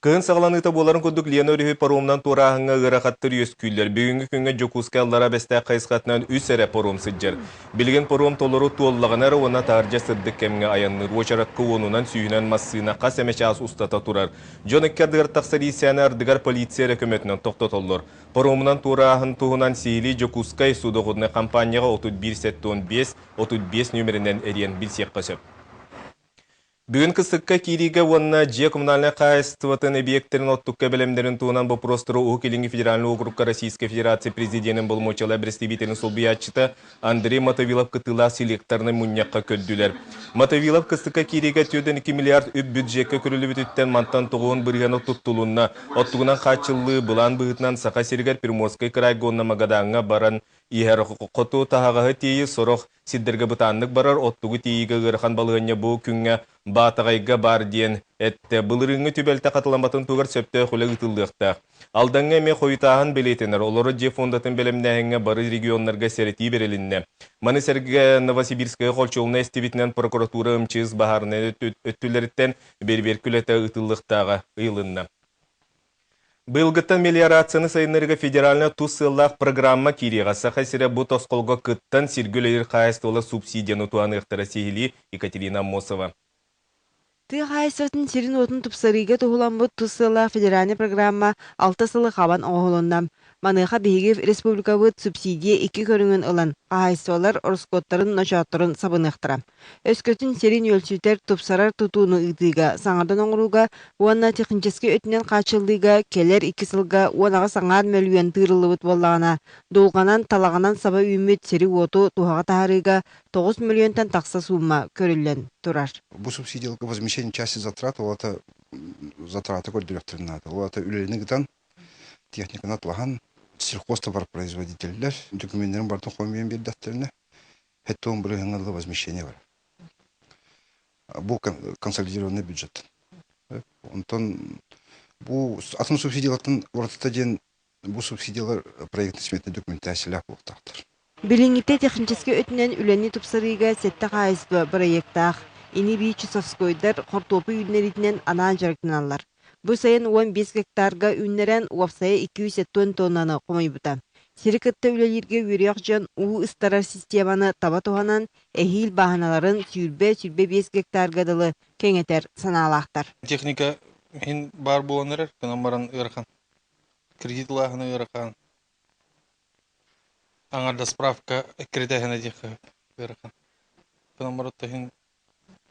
Кыһын саҕаланыыта буоларын курдук Лена өрүһү паромунан туорааһыҥҥа ыарахаттар үөскүүллэр. Бүгүҥҥү күҥҥэ Дьокуускай Аллараа Бэстээх хайысхатынан үс эрэ паром сылдьар. Билигин паром толору туоллаҕына эрэ уонна таһырдьа сырдык кэмҥэ айанныыр. Уочаракка уонунан, сүүһүнэн массыына хас эмэ чаас устата турар. Дьон икки ардыгар тахсар иирсээни ардыгар полиция эрэ көмөтүнэн тохтотоллор. Паромунан туорааһын туһунан сиһилии Дьокуускай судоходнай хампаанньаҕа 31 75 35 нүөмэринэн эрийэн билсиэххэ сөп. Бүгүн кыстыкка киириигэ уонна дьиэ коммунальнай хаһаайыстыбатын эбийиэктэрин оттукка бэлэмнэрин туһунан боппуруостары Уһук Илиҥҥи федеральнай уокурукка Российскай Федерация Президенин боломуочуйалаах бэрэстэбиитэлин солбуйааччыта Андрей Мотовилов кыттыылаах селекторнай мунньахха көрдүлэр. Мотовилов кыстыкка киириигэ 4,2 миллиард үп бюджекка көрүллүбүтүттэн мантан тоҕуһун бырыһыана туттулунна. Оттугунан хааччыллыы былаан быһыытынан Саха сиригэр Приморскай кыраайга уонна Магадаҥҥа баран иһэр. Хоту таһаҕаһы тиэйии сорох Сирдэргэ бытааннык барар, оттугу тиэйиигэ ыарахан балаһыанньа бу күҥҥэ Баатаҕайга баар диэн эттэ. Былырыыҥҥы түбэлтэ хатыламматын туһугар сөптөөх үлэ ыытыллыахтаах. Алдаҥҥа эмиэ хойутааһын бэлиэтэнэр, олорор дьиэ фондатын бэлэмнээһиҥҥэ бары регионнарга сэрэтии бэрилиннэ. Маны сэргэ Новосибирскайга холчуолунай эстибитинэн прокуратура МЧС баһаарынай өттүлэриттэн бэрэбиэркэ үлэтэ ыытыллыахтааҕа ыйылынна. Быйылгыттан мелиорацияны сайыннарыыга федеральнай тус сыаллаах программа киириэҕэ. Саха сирэ бу тосхолго кыттан, сиргэ үлэлиир хаһаайыстыбалар субсидияны туһаныахтара сиһилии Екатерина Аммосова. Тыа хаһаайыстыбатын сирин-уотун тупсарыыга туһуламмыт тус сыаллаах федеральнай программа алта сылы хабан оҥоһулунна. Маныаха биһиги республикабыт субсидия икки көрүҥүн ылан, хаһаайыстыбалар ороскуоттарын ночоотторун сабыныахтара. Өскөтүн сири нүөлсүтэр, тупсарар тутууну ыытыыга, саҥардан оҥорууга уонна техническэй өттүнэн хааччыллыыга кэлэр икки сылга 18 аҥаар мөлүйүөн тыырыллыбыт буоллаҕына, дулҕанан, талаҕынан саба үүммүт сири-уоту туһаҕа таһаарыыга 9 мөлүйүөнтэн тахса суумма көрүллэн турар. Бу субсидияларга возмещение части затрат, ол аата затраты көрдөрүөхтэрин наада. Ол аата үлэлэни ыытан, техниканы атлаһан, сельхозтоваропроизводителлэр документарын барытын хомуйан биэрдэхтэринэ, Хэттон бырыһыҥҥа дылы возмещение бар. Бу консолидированный бюджет. Онтон бу атын субсидиялартан уратыта диэн бу субсидиялар проектно-сметной документациялаах буолуохтаахтар. Билиҥҥитэ техническэй өттүнэн үлэни тупсарыыга сэттэ хаһаайыстыба бырайыактаах. Ини-бии часовскойдар хортуоппуй үүннэриитинэн анаан дьарыктаналлар. Бу сайын 15 гектарга үүннэрэн, уопсайа 270 тоннаны хомуйбута. Сири кытта үлэлииргэ үөрүйэх дьон уу ыстарар системаны таба туһанан, эһиил бааһыналарын 20-25 гектарга дылы кэҥэтэр санаалаахтар. Техника иһин баар буолан эрэр, гынан баран ыарахан. Кредит ылааһына ыарахан. Аҥардас справка эккирэтээһинэ диэххэ ыарахан. Гынан баран иһин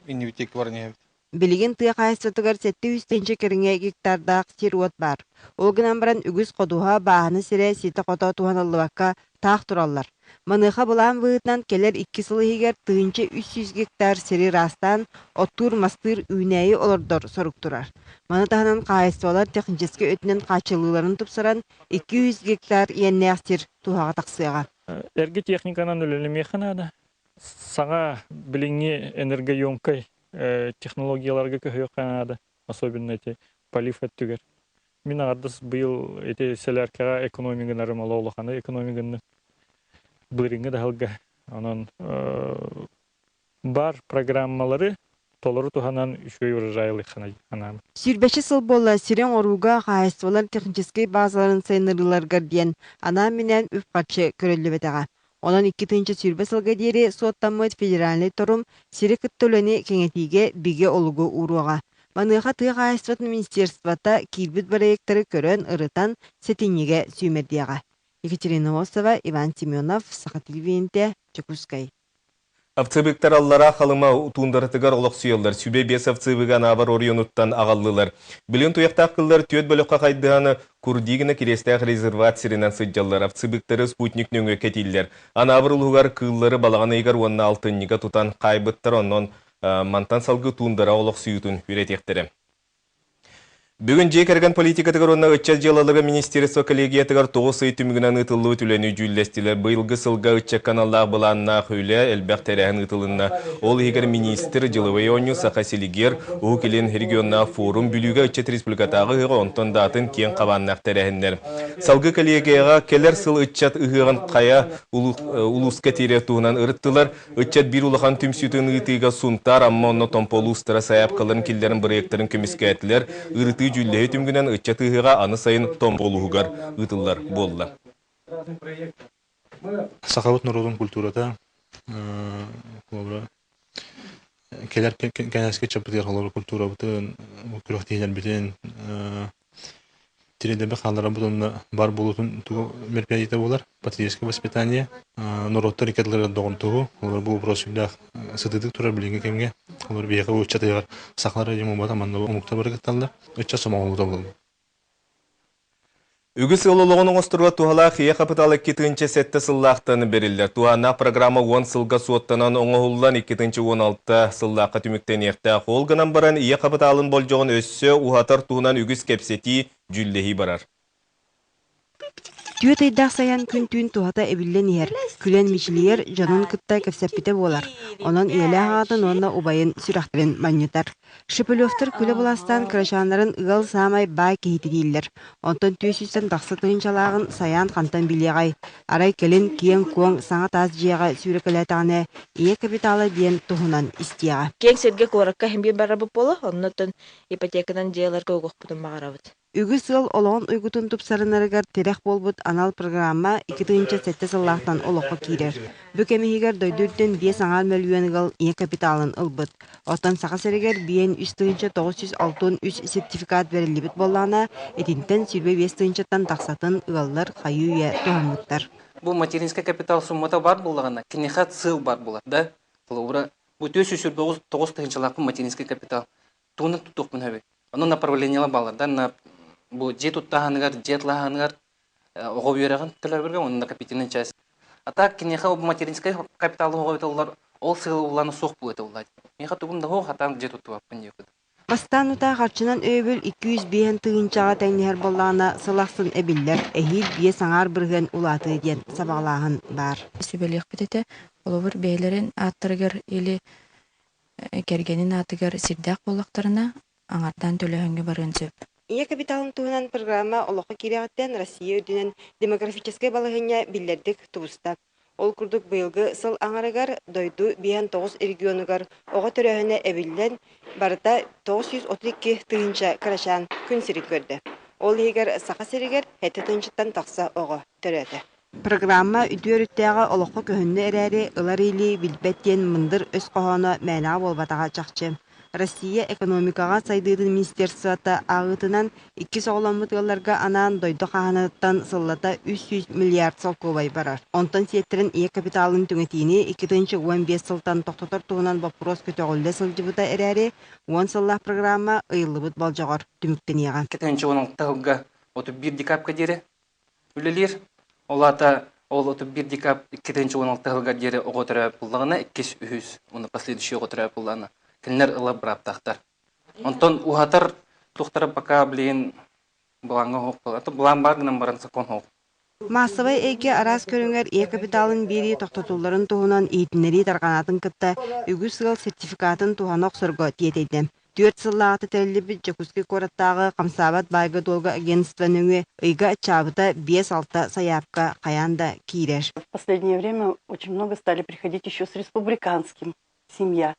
иннибитиэккэ баран иһэбит. Билигин тыа хаһаайыстыбатыгар 700 тыһыынча кэриҥэ гектардаах сир-уот баар. Ол гынан баран үгүс ходуһа, бааһына сирэ ситэ-хото туһаныллыбакка таах тураллар. Маныаха былаан быһыытынан кэлэр икки сыл иһигэр 1300 гектар сири ыраастаан, оттуур-мастыыр үүнээйи олордор сорук турар. Маны таһынан хаһаайыстыбалар техническэй өттүнэн хааччыллыыларын тупсаран, 200 гектар иэннээх сир туһаҕа тахсыаҕа. Эргэ техниканан үлэлэмиэххэ наада. Саҥа билиҥҥи энергоемкай технологияларга көһүөххэ наада, особенно эти полив өттүгэр. Мин аҕардас быйыл ити сэлээркэҕэ экономигынарым оло улаханы экономигынным. Былырыыҥҥы даһалга. Онон бар программалары толору туһанан үчүгэй урожай ылыаххына анаабыт. Сүүрбэччэ сыл буолла сири оҥорууга хаһаайыстыбалар техническэй базаларын сайыннарыыларыгар диэн анаан-минээн үп-харчы көрүллүбэтэҕэ. Онон 2020 сылга диэри суоттаммыт федеральнай торум сири кытта үлэни кэҥэтиигэ бигэ олугу ууруоҕа. Маныаха тыа хаһаайыстыбатын министерствота киирбит бырайыактары көрөн, ырытан, сэтинньигэ сүүмэрдиэҕэ. Екатерина Осова, Иван Семенов, Саха телевидениетэ, Дьокуускай. Овцебыктар Аллараа Халыма туундаратыгар олохсуйаллар, сүбэ биэс овцебыгы Анаабар оройуонуттан аҕаллылар. Билигин туйахтаах кыллар түөрт бөлөххө хайдыһан Курдигина Кириэстээх резерват сиринэн сылдьаллар, овцебыктары спутник нөҥүө кэтииллэр. Анаабыр улууһугар кыыллары балаҕан ыйыгар уонна алтынньыга тутан хаайбыттар, онон мантан салгыы туундара олохсуйуутун үрэтиэхтэрэ. Бүгүн дьиэ кэргэн политикатыгар уонна ыччат дьыалаларыгар министерство коллегиятыгар тоҕус ый түмүгүнэн ыытыллыбыт үлэни дьүүллэстилэр. Быйылгы сылга ыччакка аналлаах былааннаах үлэ элбэх тэрээһин ыытылынна. Ол иһигэр министр дьылыбай оонньуу Саха силигиэр, Уһук Илин регионнаах форум, Бүлүүгэ ыччат республикатааҕы ыһыаҕа, онтон да атын киэҥ хабааннаах тэрээһиннэр. Салгыы коллегияҕа кэлэр сыл ыччат ыһыаҕын хайа улууска тиэрэр туһунан ырыттылар. Ыччат биир улахан түмсүүтүн ыытыыга Сунтаар, Амма уонна Томпо улуустара сайаапкаларын киллэрэн бырайыактарын көмүскээтилэр. Ырытыы Ырытыы-дьүүллэһии түмүгүнэн ыччат ыһыаҕа аны сайын Томпо улууһугар ыытыллар буолла. Сахабыт норуотун культурата холобура кэлэр кэнэски ыччаппытыгар холобура культурабытын, күрэхтэһиилэрбитин тириэрдэрбит хаалларарбыт уонна бар буолуутун тугу мероприятиета буолар патриотическое воспитание норуоттар икки ардыларыгар доҕордоһуу олор бу вопрос сүрдээх сытыытык турар билиҥҥи кэмҥэ олор биһиэхэ бу ыччатыгар сахалар эрэ буолбатах манна омуктар бары кытталлар ыччат сомоҕолуута буолар. Үгүс ыал олоҕун оҥосторго туһалаах ийэ хапытаал 2007 сыллаахтан бэриллэр. Туһааннаах программа уон сылга суоттанан оҥоһуллан 2016 сыллаахха түмүктэниэхтээх. Ол гынан баран ийэ хапытаалын болдьоҕун өссө уһатар туһунан үгүс кэпсэтии, дьүүллэһии барар. Түөрт ыйдаах сайын күн-түүн туһата эбиллэн иһэр, күлэн мичилийэр дьонун кытта кэпсэппитэ буолар. Онон ийэлээх аҕатын уонна убайын сүрэхтэрин манньытар. Шепелевтэр күлэ былаастаан кырачааннарын ыал саамай баай киһитэ дииллэр. Онтон түөс үстэн тахса тыһыынчалааҕын Сайаан хантан билиэҕэй? Арай кэлин киэҥ-куоҥ саҥа таас дьиэҕэ сүүрэкэлээтэҕинэ, ийэ капитала диэн туһунан истиэҕэ. Киэҥ сиргэ куоракка иһин биир барарбыт буолуо, оннуттан ипотеканан дьиэ ыларга угуохпутун баҕарабыт. Үгүс ыал олоҕун уйгутун тупсарынарыгар тирэх буолбут анал программа 2007 сыллаахтан олоххо киирэр. Бу кэм иһигэр дойду үрдүн 5,5 мөлүйүөн ыал ийэ капиталын ылбыт. Оттон Саха сиригэр 53 963 сертификат бэриллибит буоллаҕына, итинтэн 25 тыһыынчаттан тахсатын ыаллар хайыы-үйэ туһаммыттар. Бу материнскай капитал суммата бар буоллаҕына, киниэхэ сыал бар буолар да. Холобура, бу 429 тыһыынчалаахпын материнский капитал тугунан тутуохпун сөбүй? Ону направлениелар бааллар да, на бу дьиэ туттааһыныгар, дьиэ атлааһыныгар оҕо үөрэҕин төлөбүргэ уонна накопительная часть. А так киниэхэ бу материнскай капиталы оҕо этэллэр, ол сыаллана суох буолуо этэ Миэхэ тугум да суох, хатаан дьиэ туттубаппын диэбит. Бастаан утаа харчынан өйөбүл 205 тыһыынчаҕа тэҥнэһэр буоллаҕына, сыл ахсын эбиллэр, эһиил 5,5% улаатыа диэн сабаҕалааһын баар. Сүбэлиэхпит этэ, холобур, бэйэлэрин ааттарыгар или кэргэнин аатыгар сирдээх буоллахтарына, аҥардаан төлөһөҥҥө барыан сөп. Ийэ капиталын туһунан программа олоххо киириэҕиттэн Россия үрдүнэн демографическай балаһыанньа биллэрдик тубуста. Ол курдук быйылгы сыл аҥарыгар дойду 59 регионугар оҕо төрөөһүнэ эбиллэн, барыта 932 тыһыынча кырачаан күн сирин көрдө. Ол иһигэр Саха сиригэр 7 тыһыынчаттан тахса оҕо төрөөтө. Программа үтүө өрүттээҕэ олоххо көһүннэ эрээри, ылар илии билбэт диэн мындыр өс хоһооно мээнэҕэ буолбатаҕа чахчы. Россия экономикаҕа сайдыытын министерствота ааҕыытынан иккис оҕоломмут ыалларга анаан дойду хаһааныттан сыллата 300 миллиард солкуобай барар. Онтон сиэттэрэн ийэ капиталын түҥэтиини 2015 сылтан тохтотор туһунан боппуруос көтөҕүллэ сылдьыбыта эрээри, уон сыллаах программа ыйыллыбыт болдьоҕор түмүктэниэҕэ. 2016 сылга 31 декабрьга диэри үлэлиир. Ол аата ол 31 декабрь 2016 сылга диэри оҕо төрөөбүт буоллаҕына, иккис, үһүс уонна последующий оҕо төрөөбүт буоллаҕына, кинилэр ыла бырааптаахтар. Онтон уһатар туохтара пока билигин былааҥҥа оһох буолар. Былаан баар гынан баран сокуон оһох. Маассабай эйгэ араас көрүҥэр ийэ капиталын биэрии тохтотулларын туһунан иһитиннэрии тарҕанаатын кытта үгүс ыал сертификатын туһана охсорго тиэтэйдэ. Түөрт сыллааҕыта тэриллибит Дьокуускай куораттааҕы хамсаабат баайга-дуолга агентство нөҥүө ыйга аччаабыта биэс-алта сайаапка хайаан да киирэр. В последнее время очень много стали приходить еще с республиканским семья.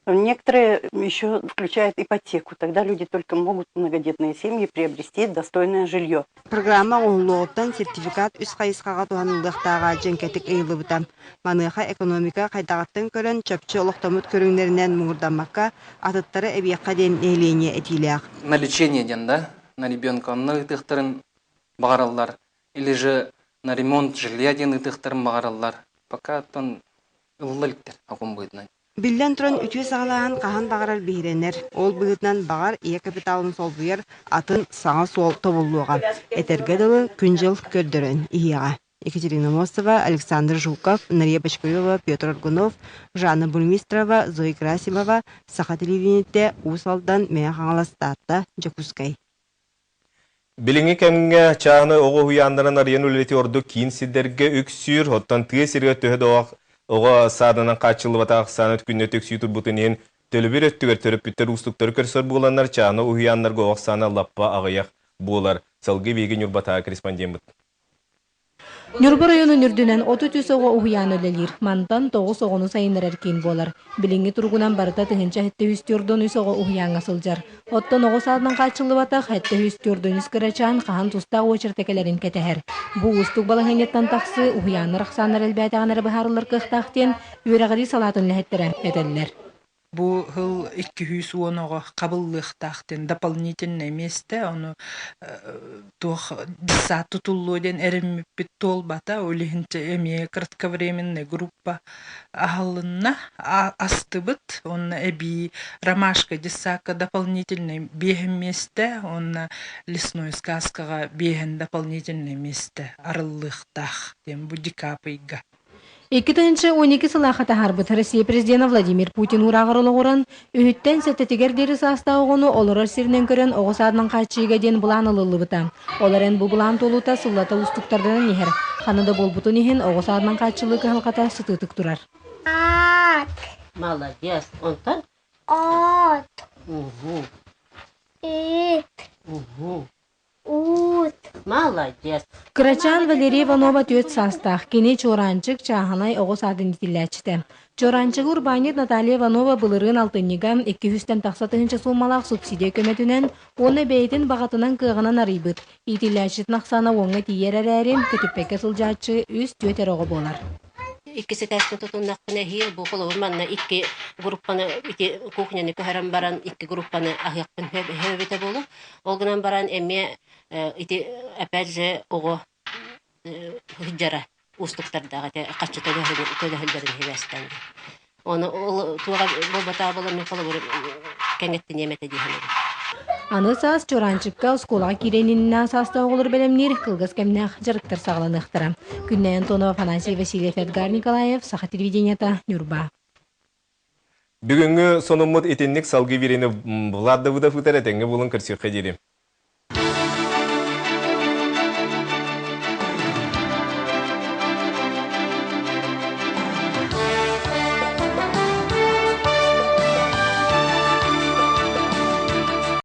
Некоторые еще включают ипотеку. Тогда люди только могут, многодетные семьи, приобрести достойное жилье. Программа оҥоһуллуоҕуттан сертификат үс хайысхаҕа туһаныллыахтааҕа дьэҥкэтик ыйыллыбыта. Маныаха экономика хайдаҕыттан көрөн чопчу олохтоммут көрүҥнэринэн муҥурдаммакка, атыттары эбиэххэ диэн нэһилиэнньэ этиилээх. На лечение диэн да, на ребенка онно ыытыахтарын баҕараллар. Или же на ремонт жилья диэн ыытыахтарын баҕараллар. Пока оттон ылла иликтэр акун быһыытынан. Биллэн туран, үтүө саҕалааһын хаһан баҕарар биһирэнэр. Ол быһыытынан баҕар ийэ капиталын солбуйар атын саҥа суол тобуллуоҕа. Этэргэ дылы, күн-дьыл көрдөрөн иһиэҕэ. Екатерина Мостова, Александр Жуков, Нария Бочкарева, Петр Аргунов, Жанна Бурмистрова, Зоя Герасимова, Саха телевидениетэ, Уус Алдан, Мэҥэ Хаҥалас, Таатта, Дьокуускай. Билиҥҥи кэмҥэ чааһынай оҕо уһуйааннарын арыйан үлэлэтии ордук киин сирдэргэ үксүүр, оттон тыа сиригэр төһө да оҕо сааданан хааччыллыбатах ахсаана күннэтэ үксүү турбутун иһин төлөбүр өттүгэр төрөппүттэр уустуктары көрсөр буоланнар, чааһынай уһуйааннарга оҕо ахсаана лаппа аҕыйах буолар. Салгыы биһиги Ньурбатааҕы корреспондеммыт. Ньурба оройуонун үрдүнэн 33 оҕо уһуйаана үлэлиир. Мантан 9 оҕону сайыннарар киин буолар. Билиҥҥи туругунан барыта 1073 оҕо уһуйааҥҥа сылдьар. Оттон оҕо саадынан хааччыллыбатах 743 кырачаан хаһан тустаах уочарата кэлэрин кэтэһэр. Бу уустук балаһыанньаттан тахсыы уһуйааннар ахсааннара элбээтэҕинэ эрэ быһаарыллар кыахтаах диэн үөрэҕирии салаатын үлэһиттэрэ этэллэр. Бу сыл 210 оҕо хабыллыахтаах диэн дополнительное миэстэ, ону туох детсад тутуллуо диэн эрэммиппит туолбата, ол иһин эмиэ кратковременная группа аһылынна, астыбыт уонна эбии Ромашка детсадка дополнительнай биэһин миэстэ уонна Лесной сказкаҕа биэһин дополнительнай миэстэ арыллыахтаах диэн бу декабрь ыйга. 2012 сылаахха таһаарбыт Россия президенэ Владимир Путин уурааҕар олоҕуран, үһүттэн сэттэтигэр диэри саастаах оҕону олорор сиринэн көрөн оҕо саадынан хааччыйыыга диэн былаан ылыллыбыта. Ол эрэн бу былаан туолуута сыллата уустуктарданан иһэр. Ханна да буолбутун иһин, оҕо саадынан хааччыллыы кыһалҕата сытыытык турар. Ат. Молодец. Онтон? От. Угу. Ит. Угу. Уут. Молодец. Кырачаан Валерия Иванова түөрт саастаах. Кини Чуораанчык чааһынай оҕо саадын иитиллээччитэ. Чуораанчыгы урбаанньыт Наталья Иванова былырыын алтынньыга 200-тэн тахса тыһыынча суумалаах субсидия көмөтүнэн уонна бэйэтин баҕатынан кыаҕынан арыйбыт. Иитиллээччитин ахсаана уоҥҥа тиийэр эрээри, көтүппэккэ сылдьааччы үс-түөрт эрэ оҕо буолар. Иккис этээстэн тутуннахпына эһиил бу холобур манна икки группаны ити кухняны көһөрөн баран икки группаны аһыахпын эбитэ буолуо. Ол гынан баран эмиэ ити опять же оҕо сылдьара уустуктардаах этэ хаччы төлөһөллөрүн сибээстээн. Ону ол туоҕа буолбатаҕа буолан мин холобур кэҥэттиниэм этэ дии саныыбын. Аны саас Чуораанчыкка оскуолаҕа киириэн иннинэ саастаах оҕолору бэлэмниир кылгас кэмнээх дьарыктар саҕаланыахтара. Күннэй Антонова, Афанасий Васильев, Эдгар Николаев, Саха телевидениета, Ньурба. Бүгүҥҥү сонуммут итинник салгыы биэриини Влад Давыдов ыытар этэҥҥэ буолан көрсүөххэ диэри.